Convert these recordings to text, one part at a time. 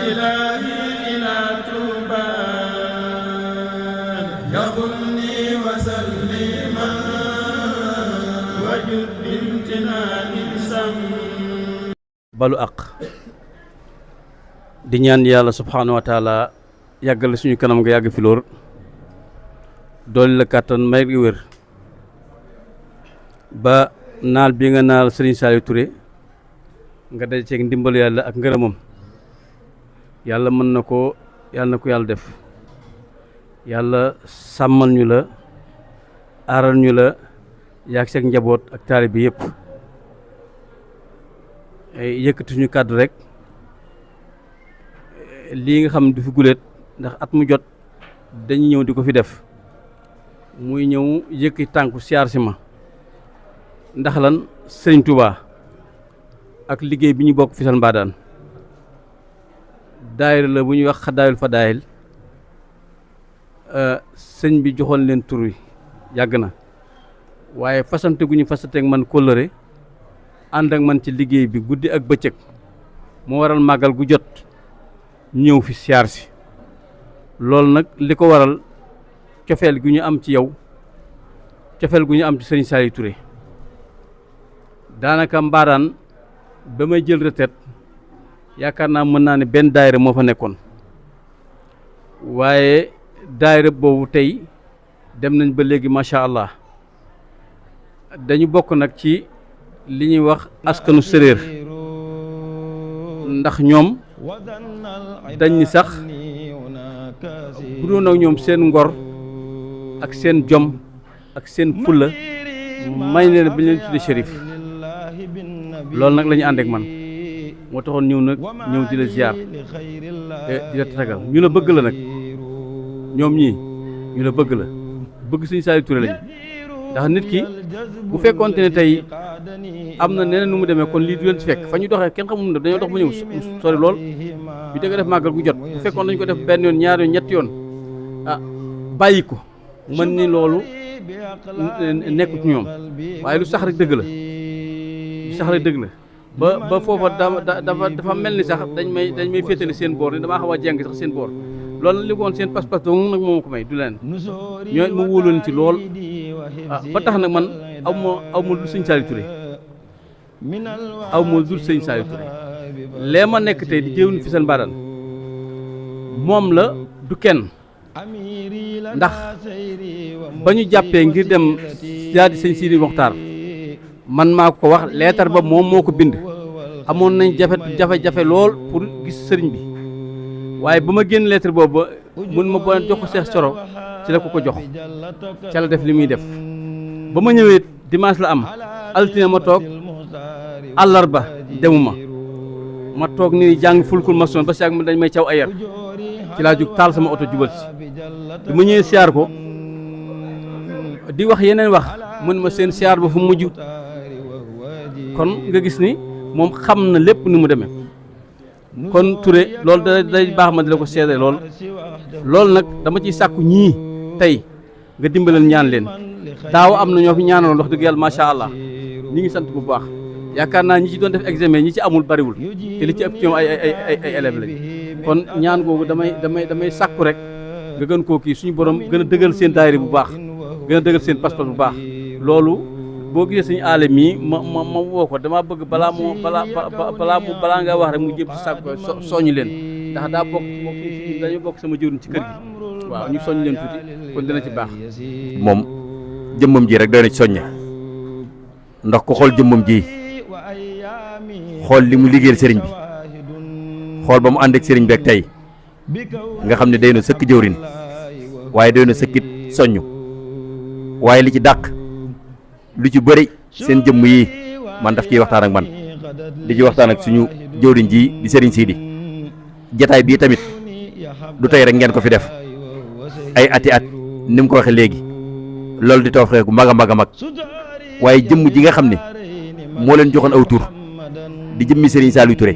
إلهي إلى توبى يقلني وسلما وجد بامتنان سم balu àq di ñaan yàlla subhaanahu wa taala yàggal suñu kanam nga yàgg fi lool dooli la kàttan may gi wér ba naal bi nga naal Serigne Saliou Touré nga daje ceeg ndimbal yàlla ak ngërëmam yàlla mën na ko yàlla def yàlla sàmmal ñu la aaral ñu la yàgg seeg njaboot ak taalibe bi yëpp yëkkati suñu kàddu rek lii nga xam du fi guléet ndax at mu jot dañuy ñëw di ko fi def muy ñëw yëkki tànku siyaar si ma ndax lan Sëriñ Touba ak liggéey bi ñu bokk Fissel Mbadane daayira la bu ñuy wax Xadaayul Fadaayil sëñ bi joxoon leen tur wi yàgg na waaye fasante gu ñu fasante ak man kóllëre ànd ak man ci liggéey bi guddi ak bëccëg moo waral màggal gu jot ñëw fi siyaar si loolu nag li ko waral cofeel gu ñu am ci yow cofeel gu ñu am ci Serigne Saliou Touré daanaka Mbadane ba may jël retraite yaakaar naa mën naa ne benn daayira moo fa nekkoon waaye daayira boobu tey dem nañ ba léegi macha allah dañu bokk nag ci li ñuy wax askanu séréer ndax ñoom dañ ni sax bu doon ak ñoom seen ngor ak seen jom ak seen fulla may ne bi ñu leen tudde shérif loolu nag la ñu ànd ak man moo taxoon ñëw di la ziar di la tatagal ñu la bëgg la nag ñoom ñii ñu la bëgg la bëgg Serigne Saliou Touré lañu ndax nit ki bu fekkoonte ne tey am na neneen nu mu demee kon lii du leen ci fekk fa ñu doxee kenn xamul ne dañoo dox ba ñëw sori lool bi dëgg def màggal gu jot bu fekkoon dañu ko def benn yoon ñaari yoon ñetti yoon bàyyi ko mën ni loolu nekku ci ñoom waaye lu sax rek dëgg la lu sax rek dëgg la ba foofa dafa mel ni sax dañ may féetale seen boor ni damaa xaw a jeng sax seen boor loolu li ko woon seen pas-pas dong nag moom ko may du leen ñooy ma wóoloon ci lool ba tax nag man aw ma dul Serigne Saliou Touré aw ma dul Serigne Saliou Touré lee ma nekk tey di jëwriñu Fissel Mbadane moom la du kenn ndax ba ñu jàppee ngir dem jaadi Sëñ Sidi Mokhtar man maa ko wax leetar ba moom moo ko bind amoon nañ jafe-jafe lool pour gis sëriñ bi waaye ba ma génn lettre boobu mun ma boo jox ko Cheikh Soro ci la ko jox ca la def li muy def ba ma ñëwee dimanche la am altine ma toog àllarba demuma ma toog ni jàng fulkul masoon ba si ak ma dañ may caw ayar ci laa jóg taal sama oto jubal si bi ma ñëwee siyaar ko di wax yeneen wax mun ma seen siyaar ba fu mujj kon nga gis ni moom xam na lépp ni mu demee kon Touré loolu day baax ma di la ko seede loolu nag dama ciy sàkku ñii tey nga dimbalal ñaan leen daaw am na ñoo fi ñaanaloon wax dëgg yàlla macha allah ñi ngi sant bu baax yaakaar naa ñi ci doon def examen ñi ci amul bariwul te li ci ëpp ci ñoom ay élèves lañ kon ñaan googu damay sàkku rek nga gën koo kii suñu borom gën a dëggal seen daayira bu baax gën a dëggal seen pas-pas bu baax loolu boo gisee suñu aale mii ma woo ko dama bëgg balaa nga wax rek mu jëm si sàkku soñu leen ndax daa dañu bokk sama jëwriñ ci kër gi waaw ñu soññ leen tuuti kon dina ci baax. moom jëmmam ji rek doy na ci soññe ndax ko xool jëmmam ji xool li mu liggéeyal sëriñ bi xool ba mu ànd ak sëriñ bi ak tey nga xam ne day na sëkk jëwriñ waaye doy na sëkkit soññ waaye li ci dàq lu ci bëri seen jëmm yi man daf ciy waxtaan ak man di ci waxtaan ak suñu jëwriñ ji di sëriñ Sidi jataay bii tamit du tey rek ngeen ko fi def ay ati at ni mu ko waxee léegi loolu di tawfeex gu mag a mag a mag waaye jëmm ji nga xam ne moo leen joxoon aw tur di jëmmi Serigne Saliou Touré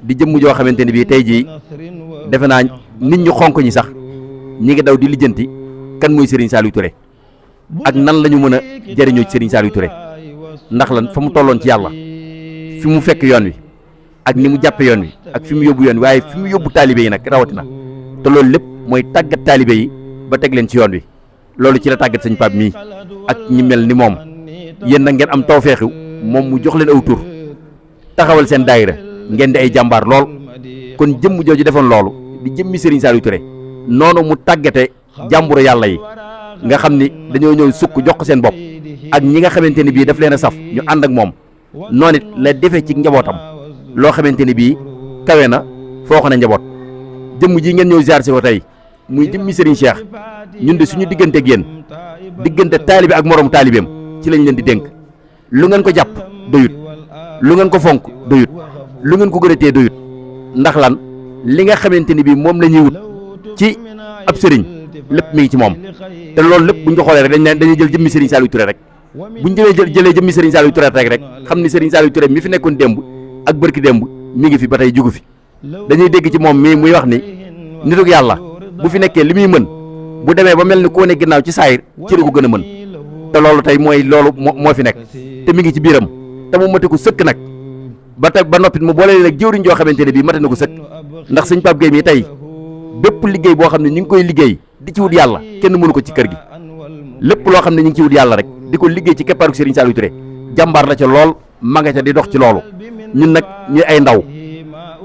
di jëmm joo xamante ne bii tey jii defe naa nit ñu xonk ñi sax ñi ngi daw di lijjanti kan mooy Serigne Saliou Touré ak nan la ñu mën a jëriñoo ci Serigne Saliou Touré ndax lan fa mu tolloon ci yàlla fi mu fekk yoon wi ak ni mu jàppe yoon wi ak fi mu yóbbu yoon wi waaye fi mu yóbbu taalibe yi nag rawatina te loolu lépp mooy tàggat taalibe yi ba teg leen ci yoon wi loolu ci la tàggat sëñ Pape mii ak ñi mel ni moom yéen nag ngeen am tawfeexu moom mu jox leen aw tur taxawal seen daayira ngeen di ay jàmbaar lool kon jëmm jooju defoon loolu di jëmmi Serigne Saliou Touré noonu mu tàggate jàmburu yàlla yi nga xam ni dañoo ñëw sukk jox ko seen bopp ak ñi nga xamante ni bii daf leen a saf ñu ànd ak moom noonu it la defee ci njabootam loo xamante ni bii kawe na foo xam ne njaboot jëmm ji ngeen ñëw ziar si ko tey muy jëmmi Serigne Cheikh ñun de suñu diggante ak yéen diggante taalibe ak moroom taalibeem ci lañ leen di dénk lu ngeen ko jàpp doyut lu ngeen ko fonk doyut lu ngeen ko gën a tee doyut ndax lan li nga xamante ni bii moom la ñuy wut ci ab sëriñ lépp mi ngi ci moom te loolu lépp buñ ko xoolee rek dañuy jël jëmmi Serigne Saliou Touré rek buñ jëlee jëmmi Serigne Saliou Touré rek xam ni Serigne Saliou Touré mi fi nekkoon démb ak bërki démb mi ngi fi ba tey jugu fi dañuy dégg ci moom mii muy wax ni nituk yàlla bu fi nekkee li muy mën bu demee ba mel ni koo ne ginnaaw ci saayir ci la ko gën a mën te loolu tey mooy loolu moo fi nekk te mi ngi ci biiram te mu mate ko sëkk nag ba noppit mu boole leen ak jëwriñ joo xamante ne bii mate na ko sëkk ndax sëñ Pape Gueye mii tey bépp liggéey boo xam ne ñu ngi koy liggéey di ci wut yàlla kenn mënu ko ci kër gi lépp loo xam ne ñu ngi ci wut yàlla rek di ko liggéey ci keppaaru Serigne Saliou Touré jàmbaar la ca lool ma nga ca di dox ci loolu ñun nag ñuy ay ndaw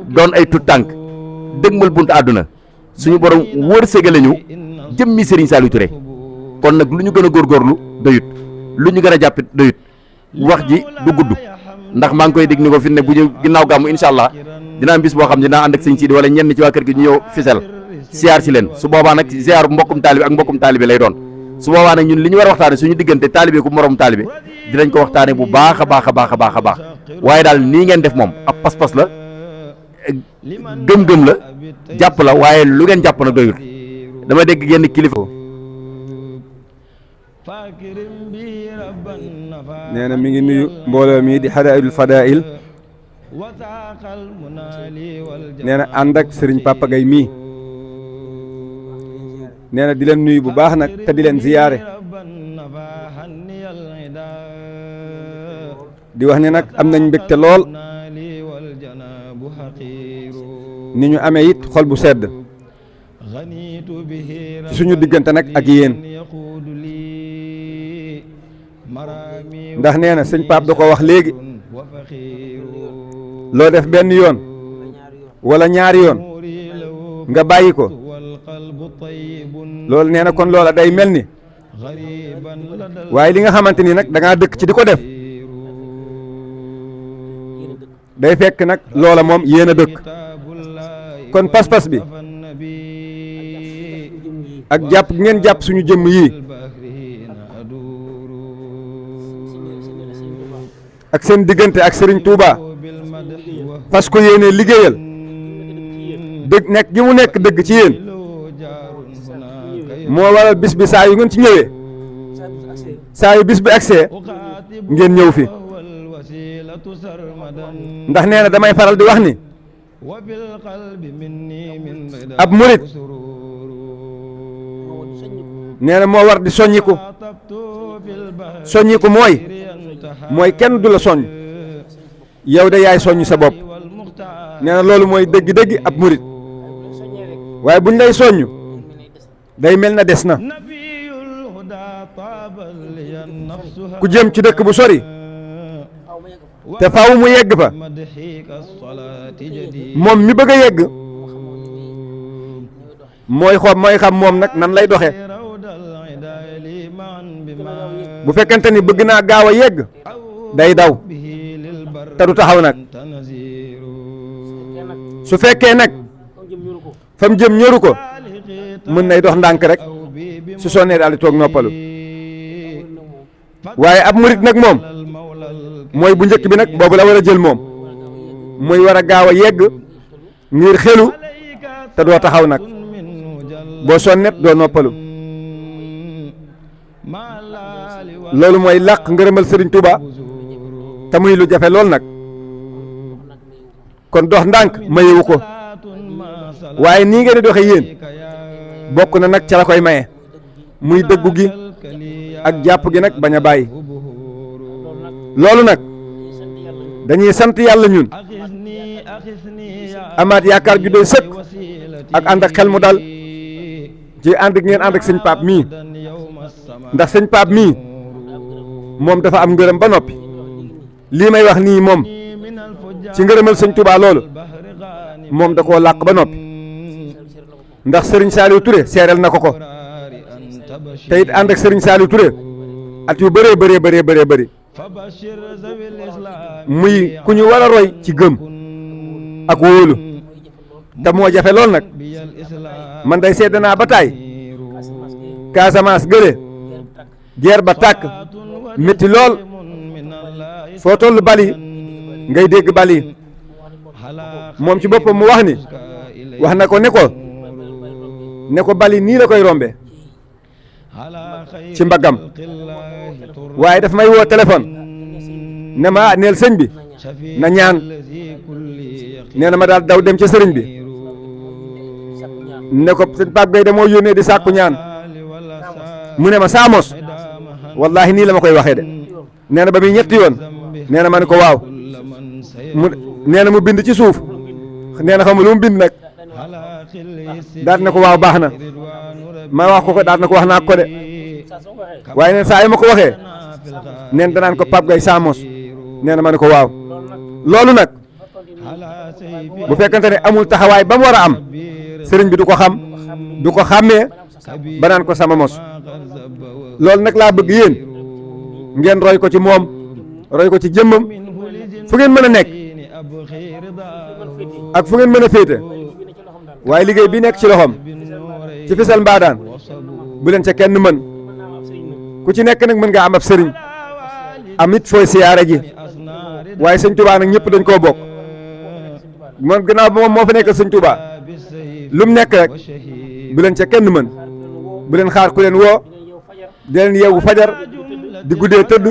doon ay tut tànk dëgmal buntu àdduna suñu borom wërsëgale ñu jëmmi Serigne Saliou Touré kon nag lu ñu gën a góorgóorlu doyut lu ñu gën a jàppit doyut wax ji du gudd ndax maa ngi koy dégg ni ko fi ne bu ñu ginnaaw gàmmu incha allah dina am bis boo xam ne dinaa ànd ak sëñ Sidi wala ñenn ci waa kër gi ñu ñëw fisel siyaar si leen su boobaa nag siyaar mbokkum taalibe ak mbokkum taalibe lay doon su boobaa nag ñun li ñu war a waxtaane suñu diggante taalibe ku moroom taalibe dinañ ko waxtaane bu baax a baax a baax a baax a baax waaye daal nii ngeen def moom ab pas-pas la gëm-gëm la jàpp la waaye lu ngeen jàpp nag doyul dama dégg genn kilifa nee na mi ngi nuyu mbooloo mi di Hadaa'ilul Fadaa'il nee na ànd ak Serigne Papa Gueye mii nee na di leen nuyu bu baax nag te di leen ziyaare di wax ne nag am nañ mbégte lool ni ñu amee it xol bu sedd ci suñu diggante nag ak yéen ndax nee na sëñ Pape da ko wax léegi loo def benn yoon wala ñaari yoon nga bàyyi ko loolu nee na kon loola day mel ni waaye li nga xamante ni nag da ngaa dëkk ci di ko def day fekk nag loola moom yéen a dëkk kon pas-pas bi ak jàpp ngeen jàpp suñu jëmm yii ak seen diggante ak Serigne Touba parce que yéene liggéeyal dëgg nekk gi mu nekk dëgg ci yéen moo waral bis bi saa yu ngeen ci ñëwee saa yu bis bi agsee ngeen ñëw fi ndax nee na damay faral di wax ni ab murit nee na moo war di soññiku mooy kenn du la soññ yow de yaay soññ sa bopp nee na loolu mooy dëgg-dëgg ab murit waaye buñ lay soññ day mel na des na ku jëm ci dëkk bu sori te faaw mu yegg fa moom mi bëgg a yegg mooy xam moom nag nan lay doxe bu fekkente ni bëgg naa gaaw a yegg day daw te du taxaw nag su fekkee nag fa mu jëm ñoru ko mën nay dox ndànk rek su sonnee daal di toog noppalu waaye ab murit nag moom mooy bu njëkk bi nag boobu la war a jël moom muy war a gaaw a yegg ngir xelu te doo taxaw nag boo sonnet doo noppalu loolu mooy làq ngërëmal Serigne Touba te muy lu jafe lool nag kon dox ndànk mayewu ko waaye nii ngeen di doxe yéen bokk na nag ca la koy maye muy dëggu gi ak jàpp gi nag bañ a bàyyi loolu nag dañuy sant yàlla ñun amaat yaakaar ju doy sëkk ak ànd ak xel mu dal ci ànd ngeen ànd ak sëñ Pape mii ndax sëñ Pape mii moom dafa am ngërëm ba noppi lii may wax nii moom ci ngërëmal sëñ Touba loolu moom da koo làq ba noppi ndax Serigne Saliou Touré seereel na ko ko te it ànd ak Serigne Saliou Touré at yu bëree bëree bëri muy ku ñu war a roy ci gëm ak wóolu te moo jafe lool nag man day sedd naa ba taay Casamance gële guerre ba tàkk métti lool foo toll bali ngay dégg bali moom ci boppam mu wax ni wax na ko ne ko bali nii la koy rombe ci mbaggam waaye daf may woo téléphone ne ma neel sëñ bi na ñaan nee na ma daal daw dem ca sëriñ bi ne ko sëñ Pape Gueye moo yónnee di sàkku ñaan mu ne ma Saamos wallahi nii la ma koy waxee de nee na ba muy ñetti yoon nee na ma ne ko waaw mu nee na mu bind ci suuf nee na xam lu mu bind nag daal na ko waaw baax na ma wax ko daal na ko wax naa ko de waaye neen saa yi ma ko waxee neen danaan ko Pape Gueye Saamos nee na ma ne ko waaw loolu nag bu fekkante ne amul taxawaay ba mu war a am sëriñ bi du ko xam du ko xàmmee ba naan ko sama mos loolu nag laa bëgg yéen ngeen roy ko ci moom roy ko ci jëmmam fu ngeen mën a nekk ak fu ngeen mën a féete waaye liggéey bi nekk ci loxoom ci Fissel Mbadane bu leen ca kenn mën ku ci nekk nag mën nga am ab sëriñ am it fooy siyaare ji waaye sëñ Touba nag ñëpp dañ koo bokk man gannaaw ba moom moo fa nekkal sëñ Touba lu mu nekk rek bu leen ca kenn mën bu leen xaar ku leen woo di leen yeewu fajar di guddee tëdd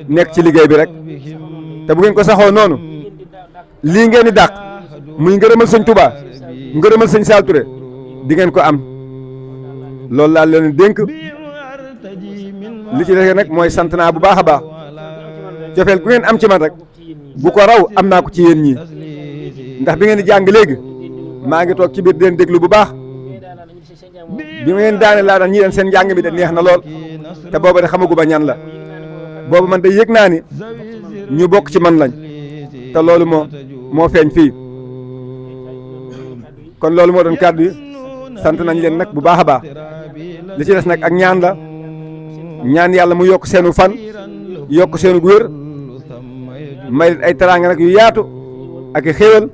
nekk ci liggéey bi rek te bu ngeen ko saxoo noonu lii ngeen di dàq muy ngërëmal sëñ Touba ngërëmal sëñ Saliou Touré di ngeen ko am loolu laa leen dénk li ci des nag mooy sant naa bu baax a baax cofeel gu ngeen am ci man rek bu ko raw am naa ko ci yéen ñii ndax bi ngeen di jàng léegi maa ngi toog ci biir di leen déglu bu baax bi ngeen daane laa daan ñi leen seen njàng bi de neex na lool te booba de xamagu ba ñan la boobu man de yëg naa ni ñu bokk ci man lañ te loolu moo feeñ fii kon loolu moo doon kàddu yi sant nañ leen nag bu baax a baax li ci des nag ak ñaan la ñaan yàlla mu yokk seenu fan yokk seenu wér may ay teraanga nag yu yaatu ak i xéewal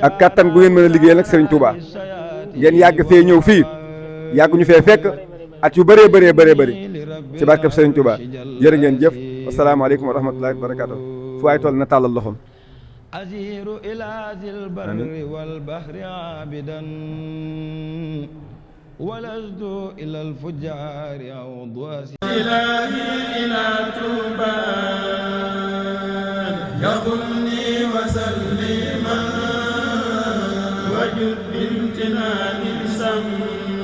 ak kattan gu ngeen mën a liggéeyal nag Serigne Touba ngeen yàgg fee ñëw fii yàgg ñu fee fekk at yu bëree bëri ci barkeb Serigne Touba jërë ngeen jëf asalaamaaleykum wa rahmatullahi wa barakaatu fu waay toll na tàllal loxoom أزير إلى ذي البر والبحر عابدا ولست إلى الفجار أو ضواس إلهي إلى توبا يغني وسلما وجد بامتنان سم